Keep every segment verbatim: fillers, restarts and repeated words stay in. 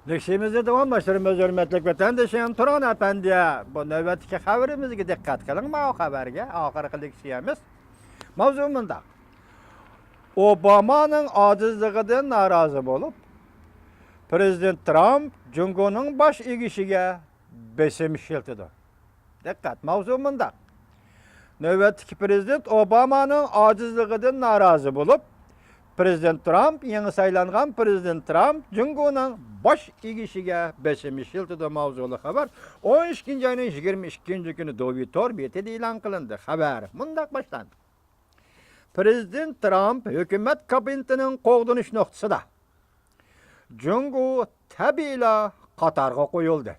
لېكسىيىمىزنى داۋاملاشتۇرىمىز، ھۆرمەتلىك ۋەتەندىشىم تۇرغان ئەپەندى. بۇ نۆۋەتتىكى خەۋىرىمىزگە دىققەت قىلىڭ، ماۋۇ خەۋەرگە، ئاخىرقى لېكسىيەمىز. ماۋزۇ مۇنداق. ئوبامانىڭ ئاجىزلىقىدىن نارازى بولۇپ، پىرېزىدېنت ترامپ جۇڭگونىڭ باش ئىگىسىگە بېسىم ئىشلىتىدۇ. دىققەت، ماۋزۇ مۇنداق. نۆۋەتتىكى پىرېزىدېنت ئوبامانىڭ ئاجىزلىقىدىن نارازى بولۇپ، پىرېزىدېنت ترامپ، يېڭى سايلانغان پىرېزىدېنت ترامپ جۇڭگونىڭ باش ئىگىسىگە بېسىم ئىشلىتىدۇ ماۋزۇلۇق خەۋەر ئون ئىككىنچى ئاينىڭ يىگىرمە ئىككىنچى كۈنى دوۋى تور بېتىدە ئېلان قىلىندى. خەۋەر مۇنداق باشلاندى. پىرېزىدېنت ترامپ ھۆكۈمەت كابىنېتىنىڭ قوغدىنىش نۇقتىسىدا جۇڭگو تەبىئىيلا قاتارغا قويۇلدى.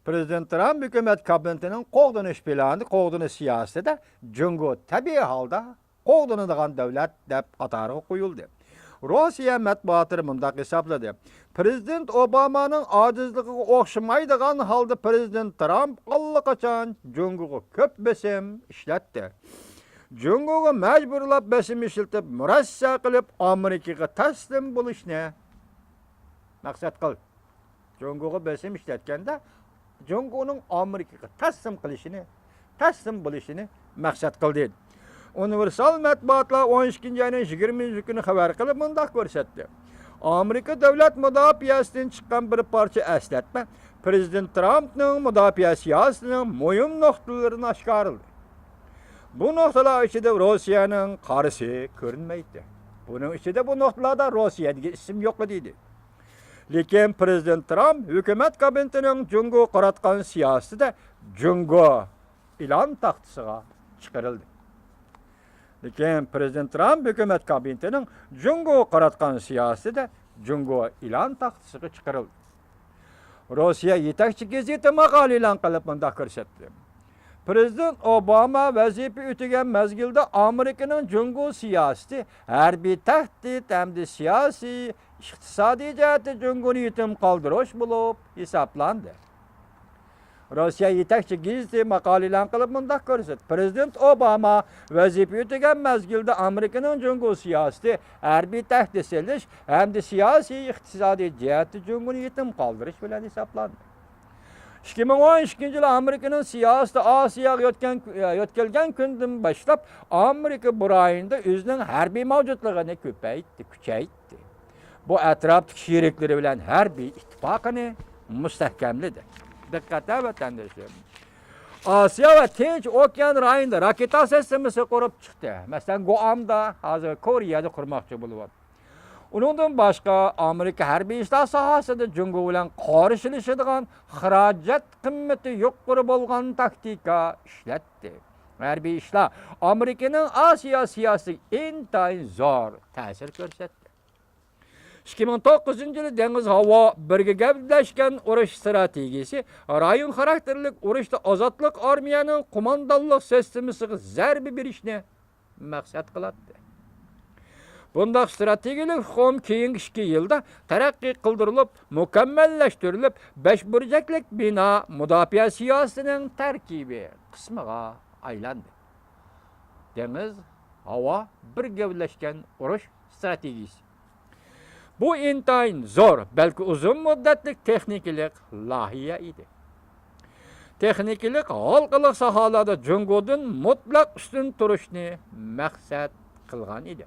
پىرېزىدېنت ترامپ ھۆكۈمەت كابىنېتىنىڭ قوغدىنىش پىلانى، قوغدىنىش سىياسىتىدە جۇڭگو تەبىئىي ھالدا قوغدىنىدىغان دۆلەت دەپ قاتارغا قويۇلدى. روسىيە مەتبۇئاتلىرى مۇنداق ھېسابلىدى: پىرېزىدېنت ئوبامانىڭ ئاجىزلىقىغا ئوخشىمايدىغان ھالدا پىرېزىدېنت ترامپ ئاللىقاچان جۇڭگوغا كۆپ بېسىم ئىشلەتتى. جۇڭگوغا مەجبۇرلاپ بېسىم ئىشلىتىپ، مۇرەسسە قىلىپ، ئامېرىكىغا تەسلىم بولۇشنى مەقسەت قىلدى. جۇڭگوغا بېسىم ئىشلەتكەندە، جۇڭگونىڭ ئامېرىكىغا تەسلىم قىلىشىنى، تەسلىم بولۇشىنى مەقسەت قىلدى. ئۇنىۋېرسال مەتبۇئاتلار ئون ئىككىنچى ئاينىڭ يىگىرمىنچى كۈنى خەۋەر قىلىپ مۇنداق كۆرسەتتى: ئامېرىكا دۆلەت مۇداپىئەسىدىن چىققان بىر پارچە ئەسلەتمە پىرېزىدېنت ترامپنىڭ مۇداپىئە سىياسىتىنىڭ مۇھىم نۇقتىلىرىنى ئاشكارىلىدى. بۇ نۇقتىلار ئىچىدە روسىيەنىڭ قارىسى كۆرۈنمەيتتى. بۇنىڭ ئىچىدە بۇ نۇقتىلاردا روسىيە دېگەن ئىسىم يوق ئىدى. لېكىن پىرېزىدېنت ترامپ ھۆكۈمەت كابىنېتىنىڭ جۇڭگوغا قاراتقان سىياسىتىدە جۇڭگو ئېلان تاختىسىغا چىقىرىلدى. لېكىن پىرېزىدېنت ترامپ ھۆكۈمەت كابىنېتىنىڭ جۇڭگوغا قاراتقان سىياسىتىدە جۇڭگو ئېلان تاختىسىغا چىقىرىلدى. روسىيە يېتەكچى گېزىتى ماقالە ئېلان قىلىپ مۇنداق كۆرسەتتى: پىرېزىدېنت ئوباما ۋەزىپە ئۆتىگەن مەزگىلدە ئامېرىكىنىڭ جۇڭگو سىياسىتى ھەربىي تەھدىت ھەمدە سىياسىي، ئىقتىسادىي جەھەتتە جۇڭگونى يېتىم قالدۇرۇش بولۇپ ھېسابلاندى. روسىيە يېتەكچى گېزىتى ماقالە ئېلان قىلىپ مۇنداق كۆرسەتتى: پىرېزىدېنت ئوباما ۋەزىپە ئۆتىگەن مەزگىلدە ئامېرىكىنىڭ جۇڭگو سىياسىتى ھەربىي تەھدىت سېلىش ھەمدە سىياسىي، ئىقتىسادىي جەھەتتە جۇڭگونى يېتىم قالدۇرۇش بىلەن ھېسابلاندى. ئىككى مىڭ ئون ئىككىنچى يىلى ئامېرىكىنىڭ سىياسىتى ئاسىياغا يۆتكەن-، يۆتكەلگەن كۈندىن باشلاپ، ئامېرىكا بۇ رايوندا ئۆزىنىڭ ھەربىي مەۋجۇتلۇقىنى كۆپەيتتى، كۈچەيتتى. بۇ ئەتراپتىكى شېرىكلىرى بىلەن ھەربىي ئىتتىپاقىنى مۇستەھكەملىدى. دىققەت ھە، ۋەتەندىشىم! ئاسىيا ۋە تىنچ ئوكيان رايونىدا راكېتا سىستېمىسى قۇرۇپ چىقتى. مەسىلەن، گۇئامدا، ھازىر كورېيەدە قۇرماقچى بولۇۋاتىدۇ. ئۇنىڭدىن باشقا، ئامېرىكا ھەربىي ئىشلار ساھەسىدە جۇڭگو بىلەن قارشىلىشىدىغان، خىراجەت قىممىتى يۇقىرى بولغان تاكتىكا ئىشلەتتى. ھەربىي ئىشلار ئامېرىكىنىڭ ئاسىيا سىياسىتىگە ئىنتايىن زور تەسىر كۆرسەتتى. ئىككى مىڭ توققۇزىنچى يىلى دېڭىز ھاۋا بىرگە گەۋدىلەشكەن ئۇرۇش ئىستراتېگىيىسى رايون خاراكتېرلىك ئۇرۇشتا ئازادلىق ئارمىيەنىڭ قوماندانلىق سىستېمىسىغا زەربە بېرىشنى مەقسەت قىلاتتى. بۇنداق ئىستراتېگىيەلىك ئۇقۇم كېيىنكى ئىككى يىلدا تەرەققىي قىلدۇرۇلۇپ، مۇكەممەللەشتۈرۈلۈپ، بەش بۇرجەكلىك بىنا مۇداپىئە سىياسىتىنىڭ تەركىبىي قىسمىغا ئايلاندى. دېڭىز ھاۋا بىر گەۋدىلەشكەن ئۇرۇش ئىستراتېگىيىسى. بۇ ئىنتايىن زور، بەلكى ئۇزۇن مۇددەتلىك تېخنىكىلىق لايىھە ئىدى. تېخنىكىلىق، ھالقىلىق ساھەلەردە جۇڭگودىن مۇتلەق ئۈستۈن تۇرۇشنى مەقسەت قىلغان ئىدى.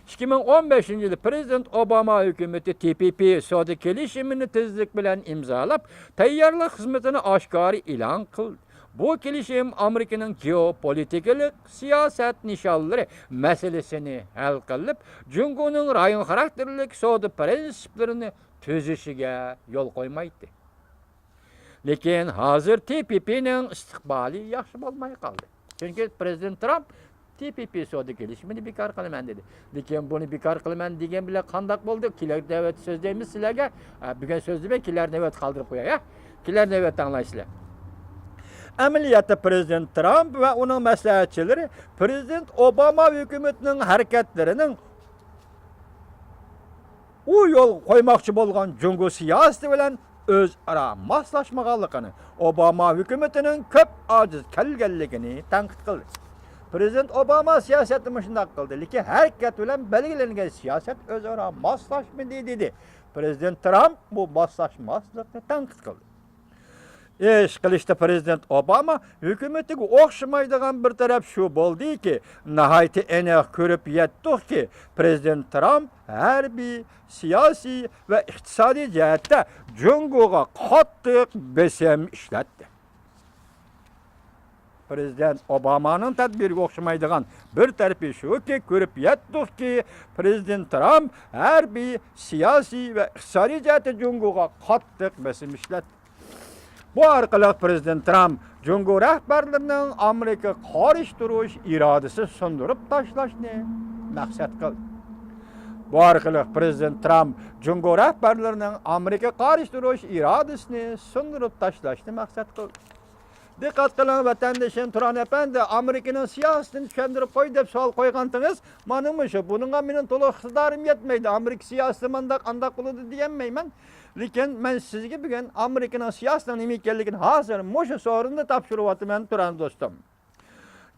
ئىككى مىڭ ئون بەشىنچى يىلى پىرېزىدېنت ئوباما ھۆكۈمىتى تى پى پى سودا كېلىشىمىنى تېزلىك بىلەن ئىمزالاپ، تەييارلىق خىزمىتىنى ئاشكارا ئېلان قىلدى. بۇ كېلىشىم ئامېرىكىنىڭ گېئوپولىتىكىلىق سىياسەت نىشانلىرى مەسىلىسىنى ھەل قىلىپ، جۇڭگونىڭ رايون خاراكتېرلىك سودا پىرىنسىپلىرىنى تۈزۈشىگە يول قويمايتتى. لېكىن ھازىر تى پى پىنىڭ ئىستىقبالى ياخشى بولماي قالدى. چۈنكى پىرېزىدېنت ترامپ تى پى پى سودا كېلىشىمىنى بىكار قىلىمەن دېدى. لېكىن بۇنى بىكار قىلىمەن دېگەن بىلەن قانداق بولدى؟ كېلەر نۆۋەتتە سۆزلەيمىز سىلەرگە. ئە، بۈگۈن سۆزلىمەي، كېلەر نۆۋەتتە قالدۇرۇپ قوياي، ھە؟ كېلەر نۆۋەتتە ئاڭلايسىلەر. ئەمەلىيەتتە پىرېزىدېنت ترامپ ۋە ئۇنىڭ مەسلىھەتچىلىرى پىرېزىدېنت ئوباما ھۆكۈمىتىنىڭ ھەرىكەتلىرىنىڭ ئۇ يولغا قويماقچى بولغان جۇڭگو سىياسىتى بىلەن ئۆزئارا ماسلاشمىغانلىقىنى، ئوباما ھۆكۈمىتىنىڭ كۆپ ئاجىز كەلگەنلىكىنى تەنقىد قىلدى. پرېزىدېنت ئوباما سىياسەتنى مۇشۇنداق قىلدى، لېكىن ھەرىكەت بىلەن بەلگىلەنگەن سىياسەت ئۆزئارا ماسلاشمىدى، دېدى. پرېزىدېنت ترامپ بۇ ماسلاشماسلىقنى تەنقىد قىلدى. ئىش قىلىشتا پرېزىدېنت ئوباما ھۆكۈمىتىگە ئوخشىمايدىغان بىر تەرەپ شۇ بولدىكى، ناھايىتى ئېنىق كۆرۈپ يەتتۇقكى، پرېزىدېنت ترامپ ھەربىي، سىياسىي ۋە ئىقتىسادىي جەھەتتە جۇڭگوغا قاتتىق بېسىم ئىشلەتتى. پرېزىدېنت ئوبامانىڭ تەدبىرىگە ئوخشىمايدىغان بىر تەرىپى شۇكى، كۆرۈپ يەتتۇقكى، پرېزىدېنت ترامپ ھەربىي، سىياسىي ۋە ئىقتىسادىي جەھەتتە جۇڭگوغا قاتتىق بېسىم ئىشلەتتى. بۇ ئارقىلىق پرېزىدېنت ترامپ جۇڭگو رەھبەرلىرىنىڭ ئامېرىكىغا قارشى تۇرۇش ئىرادىسىنى سۇندۇرۇپ تاشلاشنى مەقسەت قىلدى. بۇ ئارقىلىق پرېزىدېنت ترامپ جۇڭگو رەھبەرلىرىنىڭ ئامېرىكىغا قارشى تۇرۇش ئىرادىسىنى سۇندۇرۇپ تاشلاشنى مەقسەت قىلدى. دىققەت قىلىڭ، ۋەتەندىشىم تۇران ئەپەندى، ئامېرىكىنىڭ سىياسىتىنى چۈشەندۈرۈپ قوي دەپ سوئال قويغانتىڭىز، مانا مۇشۇ. بۇنىڭغا مېنىڭ تولۇق ئىقتىدارىم يەتمەيدۇ. ئامېرىكا سىياسىتى مانداق، ئانداق بولىدۇ دېيەلمەيمەن. لېكىن مەن سىزگە بۈگۈن ئامېرىكىنىڭ سىياسىتىنىڭ نېمە ئىكەنلىكىنى ھازىر مۇشۇ سورۇندا تاپشۇرۇۋاتىمەن، تۇران دوستۇم.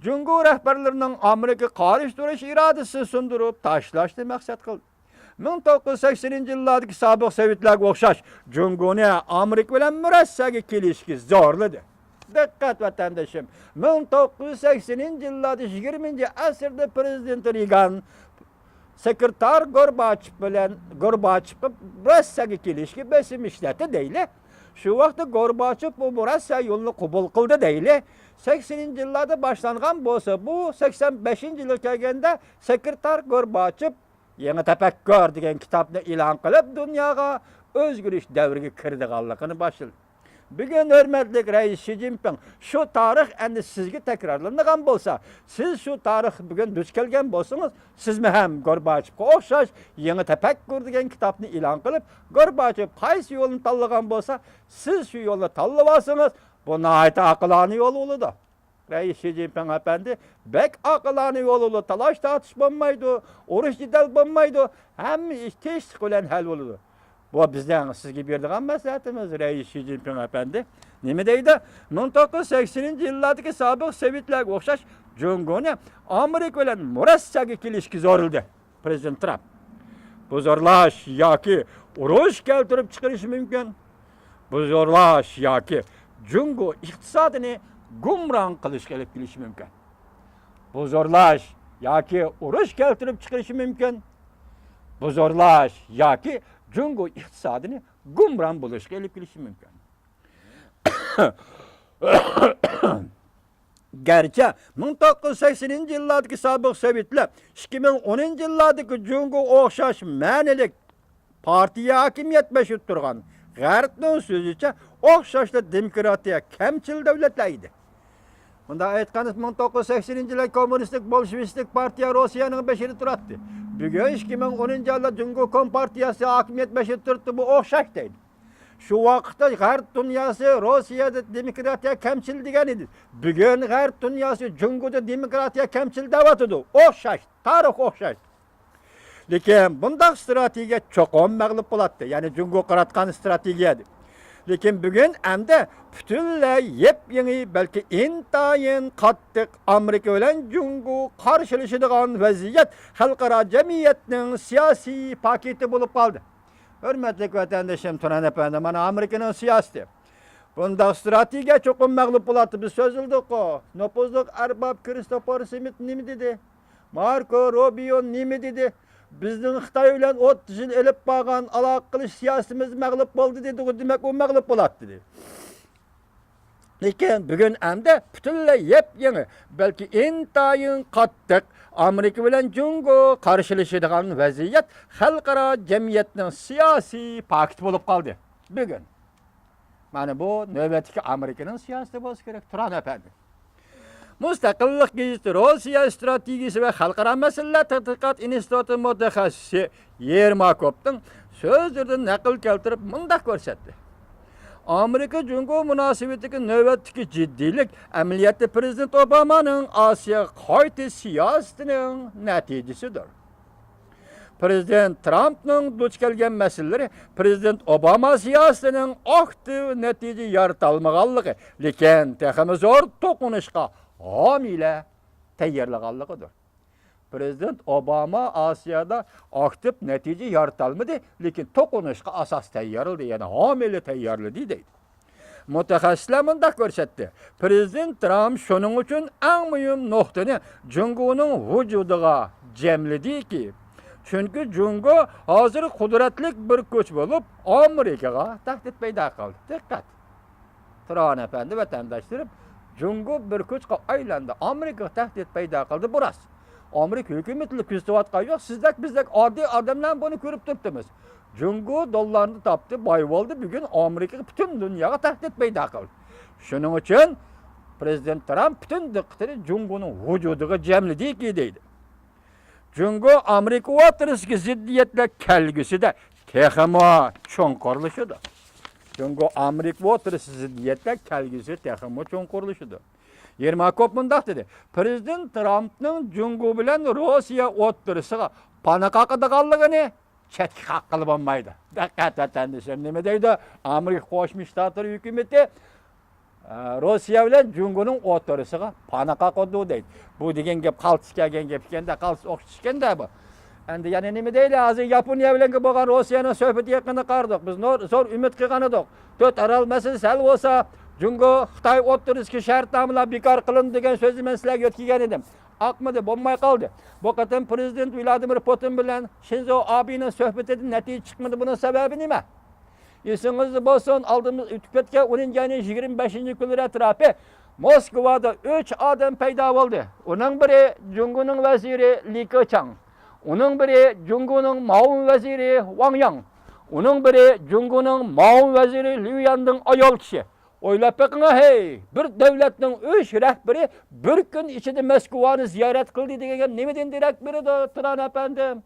جۇڭگو رەھبەرلىرىنىڭ ئامېرىكىغا قارشى تۇرۇش ئىرادىسىنى سۇندۇرۇپ تاشلاشنى مەقسەت قىلدى. مىڭ توققۇز يۈز سەكسىنىنچى يىللاردىكى سابىق سوۋېتلارغا ئوخشاش جۇڭگونى ئامېرىكا بىلەن مۇرەسسەگە كېلىشكە زورلىدى. دىققەت، ۋەتەندىشىم، مىڭ توققۇز يۈز سەكسىنىنچى يىللاردا، يىگىرمىنچى ئەسىردە پرېزىدېنت رېگان سېكرېتار گورباچېف بىلەن، گورباچېفقا مۇرەسسەگە كېلىشكە بېسىم ئىشلەتتى دەيلى. شۇ ۋاقىتتا گورباچېف بۇ مۇرەسسە يولىنى قوبۇل قىلدى دەيلى. سەكسىنىنچى يىللاردا باشلانغان بولسا، بۇ سەكسەن بەشىنچى يىلغا كەلگەندە سېكرېتار گورباچېف يېڭى تەپەككۇر دېگەن كىتابنى ئېلان قىلىپ، دۇنياغا ئۆزگىرىش دەۋرىگە كىرىدىغانلىقىنى باشلىدى. بۈگۈن ھۆرمەتلىك رەئىس شى جىنپىڭ، شۇ تارىخ ئەمدى سىزگە تەكرارلىنىدىغان بولسا، سىز شۇ تارىخ بۈگۈن دۇچ كەلگەن بولسىڭىز، سىزمۇ ھەم گورباچېفقا ئوخشاش يېڭى تەپەككۇر دېگەن كىتابنى ئېلان قىلىپ، گورباچېف قايسى يولنى تاللىغان بولسا، سىز شۇ يولنى تاللىۋالسىڭىز، بۇ ناھايىتى ئاقىلانە يول بولىدۇ. رەئىس شى جىنپىڭ ئەپەندى، بەك ئاقىلانە يول بولىدۇ، تالاش-تارتىش بولمايدۇ، ئۇرۇش-جېدەل بولمايدۇ، ھەممە ئىش تىنچلىق بىلەن ھەل بولىدۇ. بۇ بىزنىڭ سىزگە بېرىدىغان مەسلىھەتىمىز، رەئىس شى جىنپىڭ ئەپەندى. نېمە دەيدۇ؟ مىڭ توققۇز يۈز سەكسىنىنچى يىللاردىكى سابىق سوۋېتلارغا ئوخشاش جۇڭگونى ئامېرىكا بىلەن مۇرەسسەگە كېلىشكە زورلىدى پرېزىدېنت ترامپ. بۇ زورلاش ياكى ئۇرۇش كەلتۈرۈپ چىقىرىشى مۇمكىن. بۇ زورلاش ياكى جۇڭگو ئىقتىسادىنى گۇمران قىلىشقا ئېلىپ كېلىشى مۇمكىن. بۇ زورلاش ياكى ئۇرۇش كەلتۈرۈپ چىقىرىشى مۇمكىن. بۇ زورلاش ياكى جۇڭگو ئىقتىسادىنى گۇمران بولۇشقا ئېلىپ كېلىشى مۇمكىن. گەرچە مىڭ توققۇز يۈز سەكسىنىنچى يىللاردىكى سابىق سوۋېتلار ئىككى مىڭ ئونىنچى يىللاردىكى جۇڭگوغا ئوخشاش مەنىلىك پارتىيە ھاكىمىيەت بېشىدا تۇرغان، غەربنىڭ سۆزىچە، ئوخشاشلا دېموكراتىيە كەمچىل دۆلەتلەر ئىدى. مۇنداق ئېيتقاندا، مىڭ توققۇز يۈز سەكسىنىنچى يىلى كوممۇنىستىك بولشېۋىستىك پارتىيە روسىيەنىڭ بېشىدا تۇراتتى. بۈگۈن ئىككى مىڭ ئونىنچى يىلدا جۇڭگو كومپارتىيەسى ھاكىمىيەت بېشىدا تۇرۇپتۇ، بۇ ئوخشاش دەيدۇ. شۇ ۋاقىتتا غەرب دۇنياسى روسىيەدە دېموكراتىيە كەمچىل دېگەن ئىدى. بۈگۈن غەرب دۇنياسى جۇڭگودا دېموكراتىيە كەمچىل دەۋاتىدۇ. ئوخشاش، تارىخ ئوخشاش. لېكىن بۇنداق ئىستراتېگىيە چوقۇم مەغلۇپ بولاتتى. يەنى جۇڭگوغا قاراتقان ئىستراتېگىيە ئىدى. لېكىن بۈگۈن ئەمدى پۈتۈنلەي يېپيېڭى، بەلكى ئىنتايىن قاتتىق ئامېرىكا بىلەن جۇڭگو قارشىلىشىدىغان ۋەزىيەت خەلقئارا جەمئىيەتنىڭ سىياسىي پاكىتى بولۇپ قالدى. ھۆرمەتلىك ۋەتەندىشىم تۇران ئەپەندى، مانا ئامېرىكىنىڭ سىياسىتى. بۇنداق ئىستراتېگىيە چوقۇم مەغلۇپ بولاتتى. بىز سۆزلىدۇققۇ. نوپۇزلۇق ئەرباب كىرىستوفېر سمىت نېمە دېدى؟ ماركو روبىيو نېمە دېدى؟ بىزنىڭ خىتاي بىلەن ئوتتۇز يىل ئېلىپ بارغان ئالاقە قىلىش سىياسىتىمىز مەغلۇپ بولدى دېدىغۇ، دېمەك، ئۇ مەغلۇپ بولاتتى دېدى. لېكىن بۈگۈن ئەمدى پۈتۈنلەي يېپيېڭى، بەلكى ئىنتايىن قاتتىق ئامېرىكا بىلەن جۇڭگو قارشىلىشىدىغان ۋەزىيەت خەلقئارا جەمئىيەتنىڭ سىياسىي پاكىتى بولۇپ قالدى بۈگۈن. مانا بۇ نۆۋەتتىكى ئامېرىكىنىڭ سىياسىتى بولسا كېرەك، تۇران ئەپەندى. مۇستەقىللىق گېزىتى روسىيە ئىستراتېگىيىسى ۋە خەلقئارا مەسىلىلەر تەتقىقات ئىنستىتۇتى مۇتەخەسسىسى يېرماكوۋنىڭ سۆزلىرىدىن نەقىل كەلتۈرۈپ مۇنداق كۆرسەتتى. ئامېرىكا جۇڭگو مۇناسىۋىتىدىكى نۆۋەتتىكى جىددىيلىك ئەمەلىيەتتە پىرېزىدېنت ئوبامانىڭ ئاسىياغا قايتىش سىياسىتىنىڭ نەتىجىسىدۇر. پىرېزىدېنت ترامپنىڭ دۇچ كەلگەن مەسىلىلىرى پىرېزىدېنت ئوباما سىياسىتىنىڭ ئاكتىپ نەتىجە يارىتالمىغانلىقى، لېكىن تېخىمۇ زور توقۇنۇشقا ھامىيلەر تەييارلىغانلىقىدۇر. پىرېزىدېنت ئوباما ئاسىيادا ئاكتىپ نەتىجە يارىتالمىدى، لېكىن توقۇنۇشقا ئاساس تەييارلىدى، يەنى ھامىيلى تەييارلىدى دەيدۇ. مۇتەخەسسىسلەر مۇنداق كۆرسەتتى، پىرېزىدېنت ترامپ شۇنىڭ ئۈچۈن ئەڭ مۇھىم نۇقتىنى جۇڭگونىڭ ۋۇجۇدىغا جەملىدىكى، چۈنكى جۇڭگو ھازىر قۇدرەتلىك بىر كۈچ بولۇپ، ئامېرىكىغا تەھدىت پەيدا قىلدى. دىققەت! تۇرغان ئەپەندى، ۋەتەنداشلىرىم، جۇڭگو بىر كۈچكە ئايلاندى، ئامېرىكىغا تەھدىت پەيدا قىلدى، بۇ راست. ئامېرىكا ھۆكۈمىتىلا كۆزىتىۋاتقان يوق، سىزدەك بىزدەك ئاددىي ئادەملەر بۇنى كۆرۈپ تۇرۇپتىمىز. جۇڭگو دوللارنى تاپتى، باي بولدى، بۈگۈن ئامېرىكىغا، پۈتۈن دۇنياغا تەھدىت پەيدا قىلدى. شۇنىڭ ئۈچۈن پىرېزىدېنت ترامپ پۈتۈن دىققىتىنى جۇڭگونىڭ ۋۇجۇدىغا جەملىدىكى دەيدۇ. جۇڭگو ئامېرىكا ئوتتۇرىسىدىكى زىددىيەتلەر كەلگۈسىدە تېخىمۇ چوڭقۇرلىشىدۇ. جۇڭگو ئامېرىكا ئوتتۇرىسى زىددىيەتلەر كەلگۈسى تېخىمۇ چوڭقۇرلىشىدۇ. يېرماكوف مۇنداق دېدى، پىرېزىدېنت ترامپنىڭ جۇڭگو بىلەن روسىيە ئوتتۇرىسىغا پانا قاقىدىغانلىقىنى چەتكە قاققىلى بولمايدۇ. دىققەت، ۋەتەندىشىم، نېمە دەيدۇ؟ ئامېرىكا قوشما شتاتلىرى ھۆكۈمىتى، ئە، روسىيە بىلەن جۇڭگونىڭ ئوتتۇرىسىغا پانا قاقىدۇ دەيدۇ. بۇ دېگەن گەپ قالتىس كەلگەن گەپ ئىكەندە، قالتىس ئوخشاش ئىكەندە بۇ. ئەمدى يەنە نېمە دەيلى؟ ھازىر ياپونىيە بىلەن بولغان روسىيەنىڭ سۆھبىتى يېقىندا قارىدۇق. بىز نور-، زور ئۈمىد قىلغان ئىدۇق. تۆت ئارال مەسىلىسى ھەل بولسا، جۇڭگو، خىتاي ئوتتۇرىسىدىكى شەرتنامىلەر بىكار قىلىنىدۇ دېگەن سۆزنى مەن سىلەرگە يۆتكىگەن ئىدىم. ئاقمىدى، بولماي قالدى. بۇ قېتىم پىرېزىدېنت ۋلادىمىر پۇتىن بىلەن شىنزو ئابېنىڭ سۆھبىتىدىن نەتىجە چىقمىدى. بۇنىڭ سەۋەبى نېمە؟ ئېسىڭىزدە بولسۇن، ئالدىمىز ئۆتۈپ كەتكەن ئونىنچى ئاينىڭ يىگىرمە بەشىنچى كۈنلىرى ئەتراپى موسكۋادا ئۈچ ئادەم پەيدا بولدى. ئۇنىڭ بىرى جۇڭگونىڭ ۋەزىرى لى كېچاڭ، ئۇنىڭ بىرى جۇڭگونىڭ مۇئاۋىن ۋەزىرى ۋاڭ ياڭ، ئۇنىڭ بىرى جۇڭگونىڭ مۇئاۋىن ۋەزىرى ليۇ ياننىڭ ئايال كىشى. ئويلاپ بېقىڭ، ھەي، بىر دۆلەتنىڭ ئۈچ رەھبىرى بىر كۈن ئىچىدە موسكۋانى زىيارەت قىلدى دېگەن گەپ نېمىدىن دېرەك بېرىدۇ، تۇران ئەپەندىم؟